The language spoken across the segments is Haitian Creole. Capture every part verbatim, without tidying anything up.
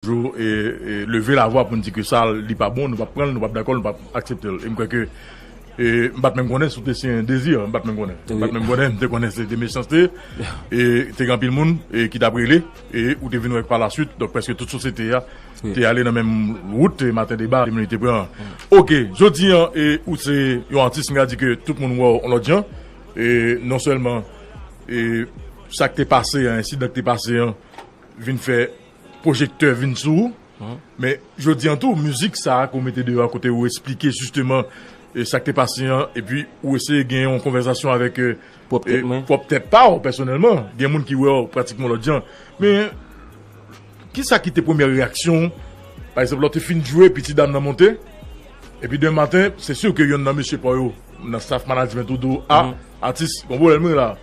toujou e, e, leve lavwa pou n di ke sa li pa bon, nou p ap pran l, nou p ap dakò, nou p ap aksepte l. E m kwè ke e, m pa t menm konnen si w te se yon Dezi, m pa t menm konnen. M pa t menm konnen, m te konnen se te Mechanste. E te gen anpil moun e, ki t ap rele, e ou te vin wè pa la swit, donk prèske tout sosyete a te ale nan menm wout e Maten Deba te te pran. Ok, jodi an, e ou se yon atis, m ka di ke tout moun wè w yon lòt jan. E non sèlman e sa k te pase an, ensidan k te pase an, vin fè pwojektè vin sou ou. Men jodi an tou, mizik sa a ke w mete deyò a kote ou esplike jisteman e sa k te pase an, epi ou eseye gen yon konvèsasyon avèk e, pwòp tèt mwen, pwòp tèt pa w pèsonèlman. Gen moun ki wè w pratikman lòt jan. Men kisa ki te premyè reyaksyon w? Pa egzanp, lè w te fin jwe, epi ti dam nan monte, epi demen maten, se si ke yonn nan mesye pa w yo nan staff management ou di w, a, atis, gon pwoblèm wi la.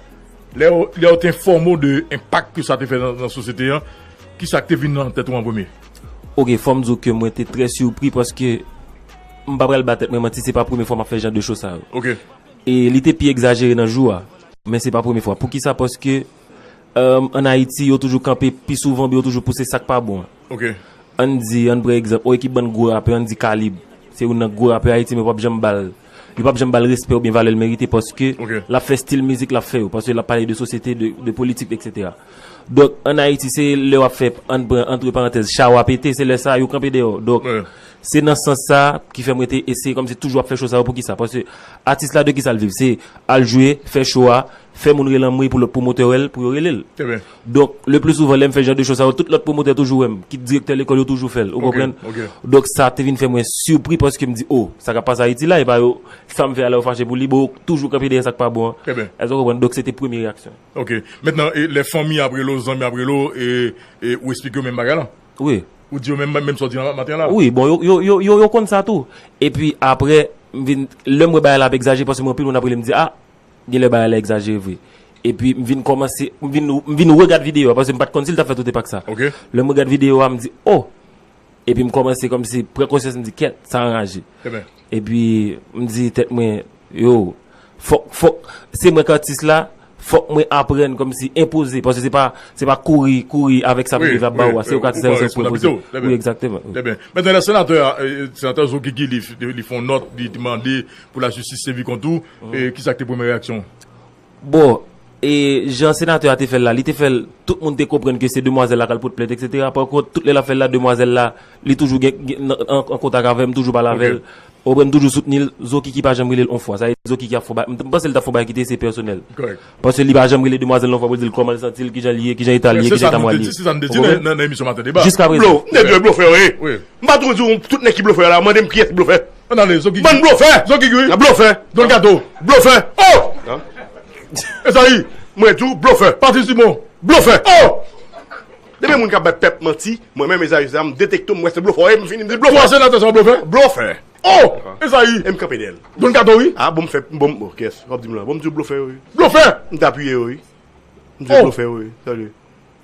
Lè yo, lè yo te enfòme w de enpak ke sa te fè nan, nan sosyete an, kisa k te vin nan tèt ou an premye? Ok, fò m di w ke mwen te trè sipri paske m pa pral ba tèt mwen manti, se pa premye fwa m ap fè jan de cho sa yo. Ok. E li te pi egzajere nan jou a, men se pa premye fwa. Poukisa? Paske ann Ayiti, yo toujou kanpe pi souvan, yo toujou pouse sa k pa bon an. Ok. Ann di, ann pran egzanp, yon ekip bann gwo rapè, ann di Kalib. Se youn nan gwo rapè Ayiti, men yo p ap janm ba l, yo p ap janm ba l respè oubyen valè l merite paske l ap fè stil mizik l ap fè yo, paske l ap pale de sosyete, de, de politik, etsetera. Donk, ann Ayiti, se lè w ap fè, ann pran, antre parantèz, cha w ap pete, se lè sa a yo kanpe dèyè w. Donk, se nan sans sa a ki fè mwen te eseye kòmsi toujou ap fè cho sa yo. Poukisa? Paske atis la de kisa l viv? Se al jwe, fè cho a, fè moun rele anmwey pou lòt pwomotè wè l, pou yo rele l. Donk, le pli souvan, lè m fè jan de cho sa yo, tout lòt pwomotè toujou wè m, kit direktè lekòl yo toujou fè l, ou konprann? Donk, sa te vin fè mwen sipri paske m di, o, sa k ap pase Ayiti la, e pa yo, sa m fè a la yo fache pou li, bon, yo toujou kanpe dèyè sa k pa bon an. Èske w konprann? Donk, se te premye reyaksyon. Ok. Mentnan, e, lè fanmi ap rele w, zanmi ap rele w, e, e, ou esplike yo menm bagay lan? Wi. Ou di yo menm, menm sa w di maten an la? Wi, bon, yo, yo, yo, yo, yo konn sa tou. Epi apre, m vin, lè m wè bagay la ap egzajere, paske mwen, anpil moun ap rele m di, a, genlè bagay la egzajere vre. Epi m vin kòmanse, m vin, m vin regad videyo a, paske m pa t konn si l t ap fè tout enpak sa. Ok. Lè m regad videyo a, m di, o! Epi m kòmanse kòmsi pran konsyans, m di, kèt, sa anraje. Epi m di tèt mwen, yo, fòk, fòk, se mwen k atis la, fòk mwen aprann kòmsi enpoze, paske se pa, se pa kouri, kouri avèk sa piblik la ap ba ou a, se ou k atis la, se ou pou enpoze. Wi, egzakteman. Trè byen. Mentnan, lè senatè a, e, senatè Zo Gigi, li, li fè yon nòt, li te mande pou lajistis sèvi kont ou, e, kisa k te premye reyaksyon w? Bon, e jan senatè a te fè l la, li te fè l, tout moun te konprann ke se demwazèl la k al pote plent, etsetera. Pa kont, tout lè l ap fè l la, demwazèl la, li toujou gen, gen, an, an, an kontak avè m, m toujou pale avè l. Ou konprann, m toujou soutni l. Zo Kiki pa janm rele l on fwa. Sa vle di Zo Kiki ap fè yon bagay, m, m panse l t ap fè yon bagay ki te se pèsonèl. Paske li pa janm rele demwazèl non fwa pou l di l kòman l santi l, kijan l ye, kijan eta l ye, kijan eta mwen al ye. Ou konprann? Jiska prezan. Blofè yo ye. M pa tou di w tout nèg ki blofè la, mande m kiyès ki blofè. Ann ale, Zo Gigi. Bann blofè! Zo Gigi, wi. Blofè! Don Kato. Blofè! Oh! Esayi. Mwen di w, blofè. Patrice Dumont. Blofè! Oh! Depi moun k ap bay pèp manti, mwen menm Esayi, m detekte w, m wè se blofè w ye, m fini, m di blofè. Twa senatè sa yo blofè? Blofè! Oh! Esayi. E m kanpe dèyè l. Don Kato, wi. A, bon, m fè, bon, bon, kiyès? W ap di m la. Bon, m di w blofè yo, wi. Blofè! M t apiye yo, wi. M di w blofè yo, wi. Salye.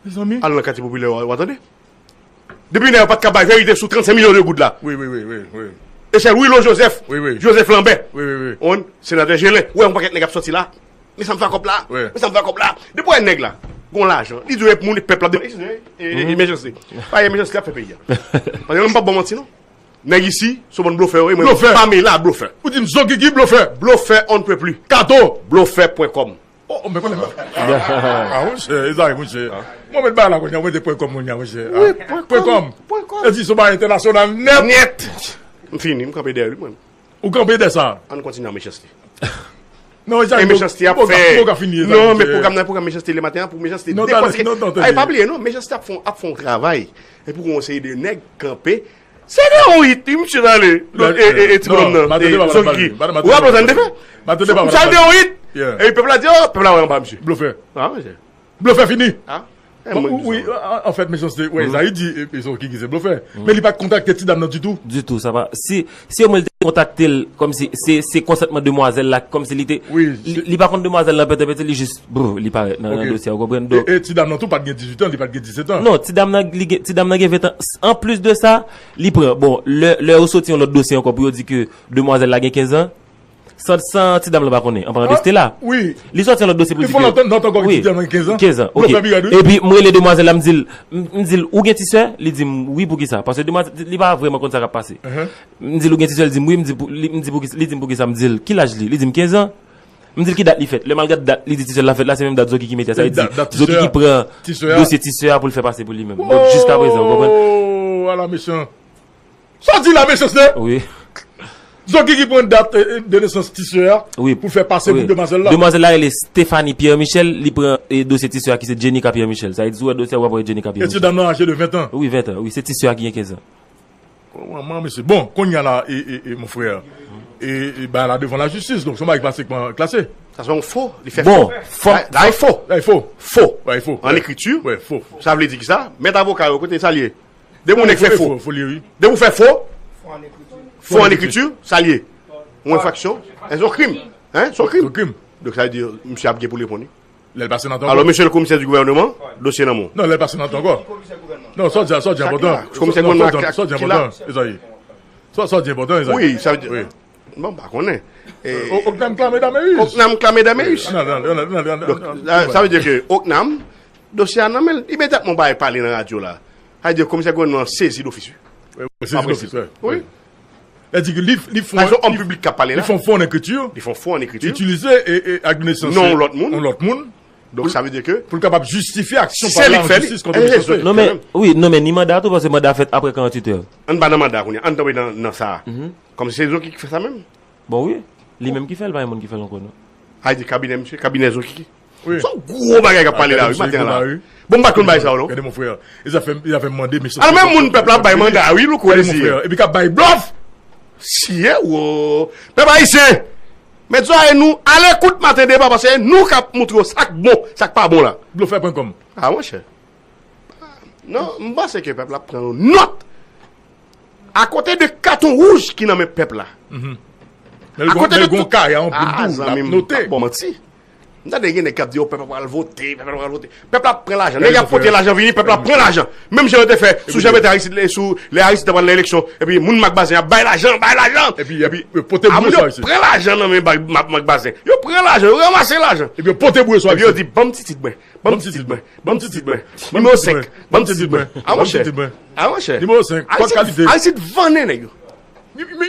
Mezanmi. Al nan katye popilè yo, w a tande. Depi nèg yo pa t ka bay verite sou trannsenk milyon de goud la. Wi, wi, wi, wi, wi. Echèl Wilon Joseph, wi, wi. Joseph Lambert. Wi, wi, wi. On, senatè Jelen. Ou wè yon pakèt nèg ap sòti la. Men sa m fè ak kòb la. Wi. Men sa m fè ak kòb la. Depi w wè nèg la gon lajan, li di w e moun pèp la. Eskize, e, e, e, Mechanste. Pa e Mechanste ap fè peyi a. Paske m p ap ba w manti non. Nèg isi, se yon bann blofè yo ye, mwen, blofè. Pamela blofè. Ou di m Zo Gigi blofè. Blofè on ne peut plus. Kato. Blofè pwen kòm. Oh, oh, men konnen. Ah, monchè, Esayi, monchè. Mwen met bagay la kounye a, mwen te pwen kòm kounye a, monchè. Wi, pwen kòm. Pwen kòm. E di sou bagay entènasyonal nèt. Nèt. M fini, m kanpe dèyè li, mwen. Ou kanpe dèyè sa? Ann kontinye ak Mechanste. Non, Esayi, e Mechanste ap fè. Non, men pwogram nan, pwogram Mechanste le maten an, pou Mechanste dekonse. Ay, pa bliye, non, Mechanste ap fè, ap fè yon travay. E pou yon seri de nèg kanpe. Se de yon hit, wi, misye t ale. Lòt, e, e, e, ti bonòm nan, e, Zo Gigi. Ou raple w sa n te fè? Misye al de yon hit. E pèp la di, oh, pèp la wè anba misye. Blofè. Ah, monchè. Blofè fini. Ah. Wi, an, an fèt, Mechanste, wè, Esayi di, e, e, Zo Gigi se blofè. Men li pa t kontakte ti dam nan ditou. Ditou, sa pa. Si, si omwen li te kontakte l, kòmsi, se, se konsantman demwazèl la, kòmsi li te, li, li pa konn demwazèl nan pètèpètè, li jis, brr, li parèt nan, nan dosye a, ou konprann? Donk, e, e ti dam nan tou pa t gen dizuit an, li pa t gen disèt an. Non, ti dam nan, li gen, ti dam nan gen ven an. Anplis de sa, li pran, bon, lè, lè yo soti yon lòt dosye ankò pou yo di ke demwazèl la gen kenz an, San, san ti dam lan pa konnen, an palan de Stella. Wi. Li sòti yon lòt dosye pou Li di fè ke lontan lontan ankò ki Wi. Ti dam lan gen kenz an. Kenz an, Blofè ok. Bigad, wi. Epi mwen rele demwazèl la, m di l, m m di l, ou gen ti sè? Li di m, wi, poukisa? Paske demwazèl, li pa vrèman konn sa k ap pase. M di l, ou gen ti sè? Li di m, wi, m di pou, li, m di pou, li di m, poukisa? M di l, ki laj li? Li di m, kenz an. M di l, ki dat li fèt? Lè m al gade dat, li di ti sè l la fèt la, se menm dat Zòki ki mete a. Sa vle di, Dat, dat ti Zòki sè a. Ki pran Ti sè a. Dosye ti sè a pou l fè pase pou li menm. Donk, jiska prezan, ou konprann? Oh, ala mechan. Sa w di la, mechanste? Wi. Zòki ki pran dat eh, eh, de nesans ti sè a Wi. Pou fè pase Wi. Pou demwazèl la. Demwazèl la rele Stephanie Pierre Michel, li pran e dosye ti sè a ki se Jenica Pierre Michel. Sa vle di, si w wè dosye a, w ap wè Jenica Pierre E ti Michel. Dam nan aje de ven tan. Wi, ven tan. Wi, se ti sè a ki gen kenz an. Manman, mesye. Bon, kounye a la, e, e, e, mon frè. E, e ba la devan la jistis. Donk, se yon bagay ki pa sekman klase. Sa se yon fo. Li fè Bon, fo. fò. Sa e fo. Sa e fo. Fo. Sa e fo. An ekriti. Wi, fo. Sa vle di ki sa? Mèt avoka yo, kote sa l ye? Depi w nèg fè fo. Fo, fo li ye, wi. Depi w fè fo. Fo Fo an an ekriti, sa l ye. Yon enfraksyon. Se yon krim. Hein? Se yon Se krim. Yon krim. Donk sa vle di, misye ap gen pou l reponn. Li. Lè l pase nan tan. Alò, mesye le komisè di gouvènman, dosye nan men w. Dosye nan men w. Non, lè l pase nan tan ankò. Non, sa w di a, sa w di a enpòtan. Komisè Non, gouvènman sa w di a, sa w di a ki la? Enpòtan. Ezayi. Sa w di a enpòtan, Ezayi. Wi, sa vle di. Wi. Bon, m pa konnen. E, O- Oknam klame Dameus. Oknam klame Dameus. Non, non, non, non, non, non, Donk, non, la, non. Sa vle di ke Oknam, dosye a nan men l, imedyatman w bay pale nan radyo la. Sa vle di komisè gouvènman an sezi dofis, wi. Wi, wi, sezi dofis, wi. Wi. Èdi ke li, li fon, Sa se yon òm piblik k ap pale li la. fon fon an ekriti. Li fè yon fo an Li ekriti. Itilize e, e ak nesans Non, yon lòt moun. Yon lòt moun. Donk, sa vle di ke Pou l kapab jistifye aksyon se li k fè li. Jistis kont Michel Sté. Non, men, wi, non, men ni manda tou, paske manda fèt apre karannwit è. Ann pa nan manda kounye a. Ann tonbe nan, nan sa a. Kòm se Zòki ki fè sa menm. Bon, wi. Li menm ki fè l, pa gen moun ki fè l ankò, non. Ay di kabinè misye, kabinè Zòki. Wi. Se yon gwo bagay k ap pale la, wi, maten an la. Bon, m pa t konn bay sa, non. Gade, mon frè. E zafè, e zafè mande, mesye. Alò, menm moun pèp la ap bay manda, wi, louko Gade, mon dezi. Frè. Epi k ap bay blòf. Siye, wo. Pèp ayisyen. Mèt zòrèy nou, alekout maten deba, paske nou k ap moutre yo sa k bon, sa k pa bon la. Blofè pwen kòm. Ah, monchè. Non, m panse ke pèp la ap pran yon nòt. Akote de katon wouj ki nan men pèp la. Akote de gon kay a yon Ah, poul zanmi tou, m, note. Pa bon manti. M tande gen nèg k ap di, oh, pèp la pral vote, pèp la pral vote. Pèp la ap pran lajan. Nèg ap pote lajan vini, pèp la ap pran lajan. Menm jan yo te fè sou Jean Bertrand Aristide, sou lè Aristide te pral nan eleksyon. Epi moun Mak Bazin ap bay lajan, bay lajan. Epi, epi, pote Ah, bouyo moun sa yo isi. Pran lajan nan men Mak, Mak, Mak Bazin. Yo pran lajan, yo ranmase lajan. Epi yo pote bouyo sa Epi yo isi. Di, ban m titit mwen. Ban m titit mwen. Ban m titit mwen. Nimewo senk. Ban m titit mwen. Ah, monchè. Ah, monchè. Nimewo senk. Kot kalite. Aristide vannen nèg yo.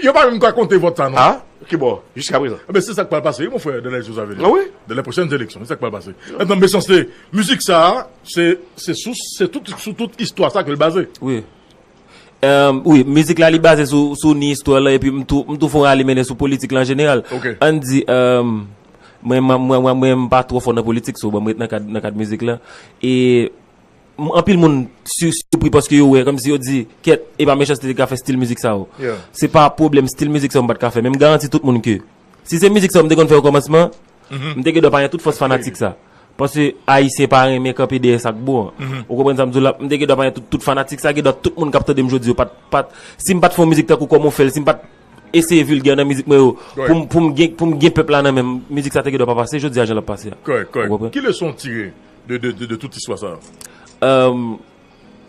Yo pa menm ka konte vòt sa, non. Ah, ki bò? Jiska prezan. Ebe, se sa k pral pase, wi, mon frè, dans les jours à venir. Ah wi? Dans les prochaines élections, se sa k pral pase. Maintenant, méchanceté, mizik sa, se, se sou, se tout, sou tout istwa sa ke l baze. Wi. Euh, wi, mizik la li baze sou, sou ni istwa la, epi m tou, m tou fè yon rale mennen sou politik la an jeneral. Ok. Ann di, euh, mwen, mwen, mwen, mwen, mwen, m pa twò fò nan politik, so, bon, m ret nan kad, nan kad mizik la. E m- anpil moun si- sipri paske yo wè, kòmsi yo di, kèt, e pa Méchanceté te ka fè stil mizik sa yo. Yeah. Se pa pwoblèm stil mizik sa yo m pa t ka fè, men m garanti tout moun ke si se mizik sa yo m te konn fè okòmansman, m te gen dwa pa gen tout fòs fanatik sa. Paske Ayisyen pa renmen kanpe dèyè sa k bon an. Ou konprann sa m di w la? M te gen dwa pa gen tout, tout fanatik sa, gen dwa tout moun k ap tande m jodi yo pa t, pa t, si m pa t fè yon mizik tankou kòman w fè l, si m pa t eseye vilgè nan mizik mwen yo, pou m, pou m gen, pou m gen pèp la nan men m, mizik sa te gen dwa pa pase jodi a jan l ap pase a. Kòrèk, Ou konprann? kòrèk. Ki leson w tire de, de, de, de tout istwa sa? Euh,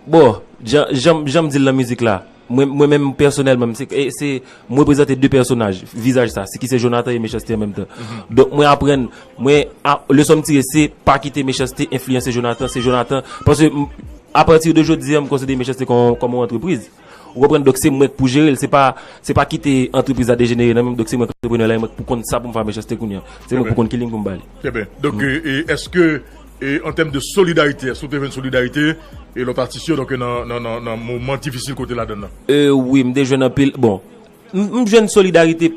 bon, jan, jan, jan m di l nan mizik la, mwen, mwen menm pèsonèlman, m se, e, se, m reprezante de pèsonaj, vizaj sa, se ki se Jonathan e Méchanceté an menm tan. Donk, mwen aprann, mwen, a, leson m tire, se pa kite Méchanceté enfliyanse Jonathan, se Jonathan, paske m- apati de jodi a, m konsidere Méchanceté kòm, kòm yon antrepriz. Ou konprann? Donk, se mwen k pou jere l, se pa, se pa kite antrepriz la dejenere nan men m, donk se mwen k antreprenè la, e mwen k pou konn sa pou m fè a Méchanceté kounye a. Se mwen k pou konn ki liy pou m ba li. Trè byen. Donk, e, e, èske, e, an tèm de solidarite, èske w te jwenn solidarite e lòt atis yo, donk, nan, nan, nan, nan moman difisil kote w ladann nan? E, wi, m te jwenn anpil. Bon, m, m jwenn solidarite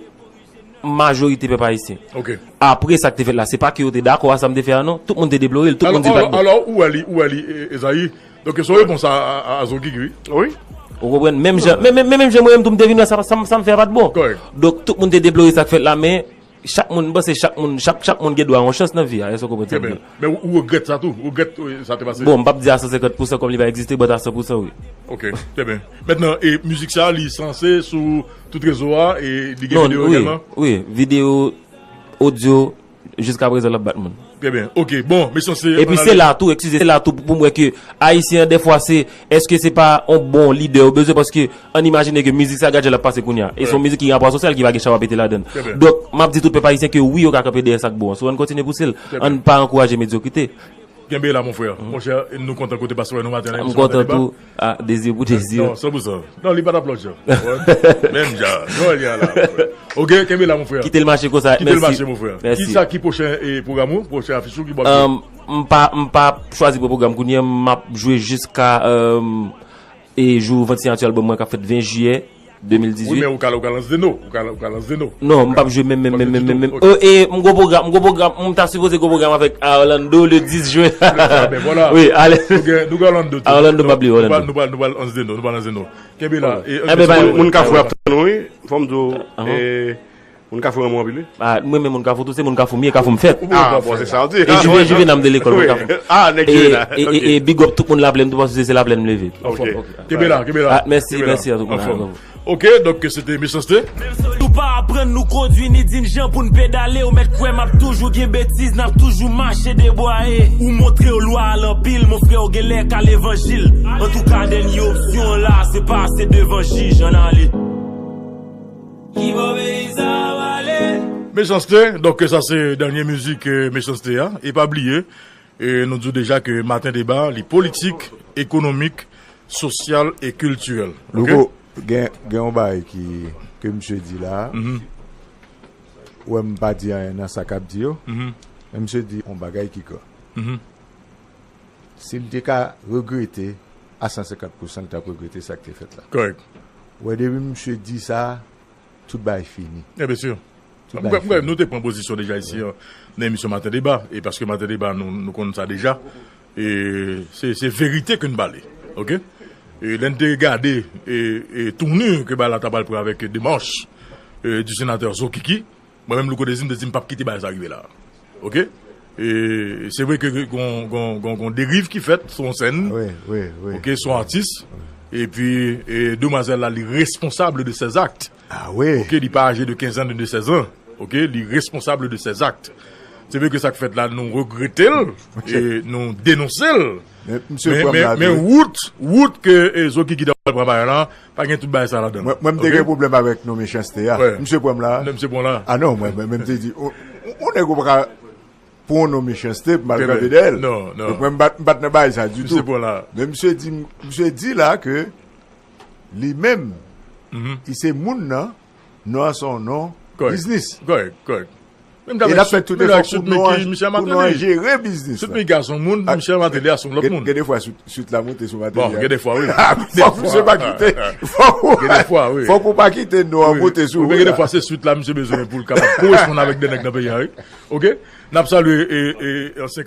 majorite pèp ayisyen. Ok. Apre sa k te fèt la, se pa ke yo te dakò a sa m te fè a, non. Tout moun te deplore l, tout moun di l pa t bon. Alò, ou wè li, ou wè li, e, Ezayi. Donk, se yon repons a, a, a Zòki, wi. Wi. Ou konprann? Menm jan, men, men, men menm jan mwen menm tou m te vin wè sa, sa, m- sa m fè a pa t bon. Kòrèk. Donk, tout moun te deplore sa k fèt la, men chak moun, m panse chak moun, chak, chak moun gen dwa a yon chans nan vi a. Èske w konprann sa Trè m di byen. a? Men ou, ou regrèt sa tou? Ou regrèt, e, sa te pase? Bon, m p ap di a san senkant pousan kòm li pa egziste, but a san pousan, wi. Ok, trè byen. Mentnan, e mizik sa, li sanse sou tout rezo a, e li gen Non, videyo wi, egalman? Wi, videyo, odyo, jiska prezan l ap bat moun. Trè byen. Ok, bon, mesye, se... Epi se la tou, eskize, se la tou pou m wè ke Ayisyen an, dèfwa, se, èske se pa yon bon lidè yo bezwen, paske ann imajine ke mizik sa, gad jan l ap pase kounye a. E se yon mizik ki gen rapò sosyal, ki pa gen chabapete ladan l. Donk, m ap di tout pèp ayisyen ke wi, yo ka kanpe dèyè sa k bon an. So, ann kontinye pouse l. Ann pa ankouraje medyokrite. Kenbe la, mon frè. Monchè, nou kontan kote pase wè nou maten an. M kontan tou. Ah, dezi pou dezi. Non, san pou san. Non, li pa t ap lòt jan. Menm jan. Non, li a la, mon frè. Ok, kenbe la, mon frè. Kite l mache konsa. Kite l mache, mon frè. Mèsi. Kisa ki pwochen, e, pwogram ou? Pwochen afich ou ki bo ap jwe? M pa, m pa chwazi pou pwogram kounye a, m ap jwe jiska, e, jou vennsèt an ti albòm mwen k ap fèt ven jiyè de mil dizuit. Wi, men ou ka, ou ka lans de nou. Ou ka, ou ka lans de nou. Non, m p ap jwe menm, menm, menm, menm, menm. Oh, e, m gwo pwogram, m gwo pwogram, m ta sipoze gwo pwogram avèk Orlando le dis jen. Ah, ben voilà. Wi, ale. Nou gen, nou gen Orlando tou. Orlando, m p ap bliye Orlando. Nou pa, nou pa, nou pa lans de nou, nou pa lans de nou. Kenbe la. E, e, ben, moun Kafou ap tann ou, wi. Fò m di w, e, moun Kafou renmen w anpil, wi. Ah, mwen menm moun Kafou tou, se moun Kafou m ye, Kafou m fèt. Ah, bon, se sa w di. E Juve, Juve nan m de lekòl, moun Kafou. Ah, nèg Juve la. E, e, e big up tout moun Laplèn tou, paske se Laplèn m leve. Ok. Kenbe la, kenbe la. Ah, mèsi, mèsi a tout moun. Ok, donk se te Mechanste. Nou pa aprann nou kondwi ni di n jan pou n pedale. Ou mèt kwè m ap toujou gen betiz, n ap toujou mache debwaye. Ou montre w lwa al anpil, mon frè, ou genlè ka levanjil. Antouka, dènye opsyon an la, se pase devan jij, ann ale. Ki bò peyi sa ap ale? Mechanste, donk sa se dènye mizik, e, Mechanste a. E pa bliye, e nou di w deja ke Maten Deba, li politik, ekonomik, sosyal e kiltirèl. Ok? Louko, gen, gen yon bagay ki, ke misye di la a. Ou wè m pa di anyen nan sa k ap di yo. Men misye di yon bagay ki gran. Si l te ka regrete a san senkant pousan, l t ap regrete sa k te fèt la. Kòrèk. Ou wè, depi misye di sa, tout bagay fini. E byen si. Tout bagay fini. Nou te pran pozisyon deja isi, an, nan emisyon Maten Deba, e paske Maten Deba, nou, nou konn sa deja. E se, se verite ke n pale. Ok? E lè n te gade, e, e tournure ke bagay la ta pral pran avèk demach, e, du sénateur Zokiki, mwen menm, Louko Dezi, m te di m p ap kite bagay sa rive la. Ok? E se vre ke gon, gon, gon, gon deriv ki fèt sou yon sèn. Wi, wi, wi. Ok, se yon atis. Epi, e, demwazèl la, li responsable de ses actes. Ah wi. Ok, li pa âgé de quinze ans, de seize ans. Ok, li responsable de ses actes. Se vre ke sa k fèt la, nou regrete l, e nou denonse l. Men, men, men wout, wout ke, e, Zokiki ta pral pran bagay la, pa gen tout bagay sa ladan l. Mwen, mwen, m te gen pwoblèm avèk non Mechanste a. Misye pran m la. Non, misye pran la. Ah non, mwen, mwen, mwen, m te di, on, on, on nèg ou pa ka pran non Mechanste pou m al kanpe dèyè l. Non, non. Donk, mwen, m pa t, m pa t nan bagay sa ditou. Misye pran la. Men misye di, misye di la ke li menm, li se moun nan, non an se yon non biznis. Kòrèk, kòrèk. E l ap fè tout efò pou non an, pou non an jere biznis la. Tout Miga se yon moun, Michel Martelly a se yon lòt moun. Gen, gen defwa swit, swit la moute sou Martelly. Bon, gen defwa, wi. Fòk misye pa kite, fòk ou, fòk ou pa kite non an moute sou ou. Gen defwa se swit la misye bezwen pou l kapab koresponn avèk de nèg nan peyi a, wi. Ok? N ap salye, e, e, ansyen